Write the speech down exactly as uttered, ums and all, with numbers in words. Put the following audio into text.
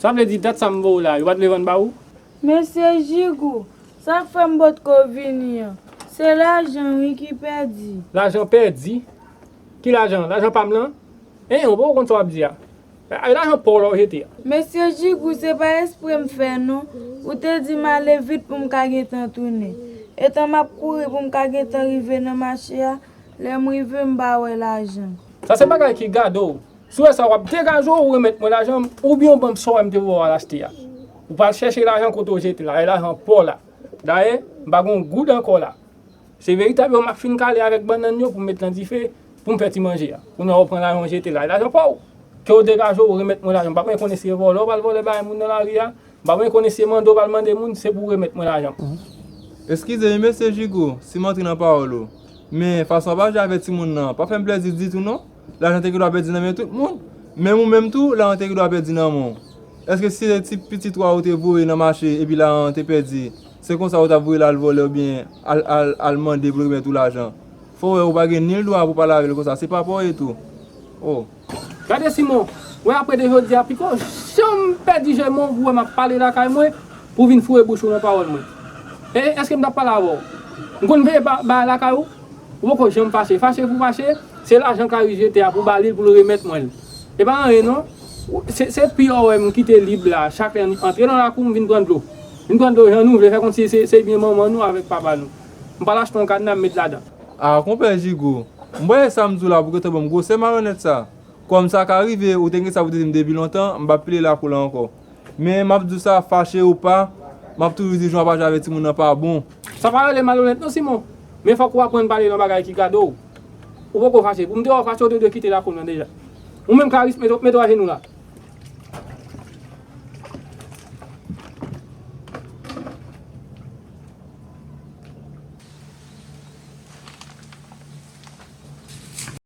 Sa vle di dat sa m voye w la, yo pa t vle vann ba ou? Mesye Jigou, sa k fè m potko vini an, se lajan wi ki pèdi. Lajan pèdi? Ki lajan? Lajan pa m lan? En, ou poko konn sa w ap di a. Ay, lajan pa w la w jete a. Mesye Jigou, se pa espre m fè non. Ou te di m ale vit pou m ka gentan tounen. Etan m ap kouri pou m ka gentan rive nan mache a, lè m rive m pa wè lajan. Sa se bagay ki gade w. Si w wè sa w ap degaje w, ou remèt mwen lajan m, oubyen w ban m sa w wè m te voye w al achte a. Ou pral chèche lajan kote w jete la, e lajan pa w la. Dayè, m pa gen yon goud ankò la. Se veritableman m ap fin kale avèk bannann yo pou m met nan dife, pou m fè ti manje a. Kounye a w pran lajan w jete la, e lajan pa w. Ke w degaje w, ou remèt mwen lajan m. M pa mwen konnen si e vòlè w pral vòlè bagay moun nan lari a. M pa mwen konnen si e mande w pral mande moun, se pou w remèt mwen lajan m. Eskize wi mesye Jigou, si m antre nan pawòl ou. Men fason w ap aji avèk timoun nan, pa fè m plèzi ditou non. Lajan te gen dwa pèdi nan men tout moun. Menm ou menm tou, lajan te gen dwa pèdi nan men w. Èske si se ti pitit ou a ou te voye nan mache epi lajan an te pèdi, se konsa ou t ap voye l al vòlè oubyen al, al, al mande pou l remèt ou lajan? Fò w wè ou pa gen nil dwa pou pale avè l konsa, se papa w ye tou. Oh. Gade Simon, wè apre de jodi a, piko janm pèdi je men w pou wè m ap pale lakay mwen, pou w vin foure bouch ou nan pawòl mwen. E èske m t ap pale avè w? M konn veye ba, bagay lakay ou? Ou poko janm fache. Fache pou fache, se lajan kari jete a pou ba li l pou l remèt mwen l. E pa anyen non. Se, se pi w wè m kite lib la, chak lè n antre nan lakou m vin pran dlo. Vin pran dlo jan nou vle, fè kòmsi se, se byen manman nou avèk papa nou. M pral achte yon kadna m met ladan. A, konpè Jigou, m wè sa m di w la pou gentan ban m gwosè malonèt sa. Kòm sa ka rive, ou te gen sa pou te di m depi lontan, m p ap pile lakou la ankò. Men m ap di w sa, fache ou pa, m ap toujou di jan w ap aji avèk timoun nan pa bon. Sa pa rele malonèt non Simon. Men fòk ou aprann pale nan bagay ki gade w. Ou poko fache. Pou m te wè w fache, ou te dwe kite lakou m nan deja. Ou menm Karis, mete, mete w ajenou la.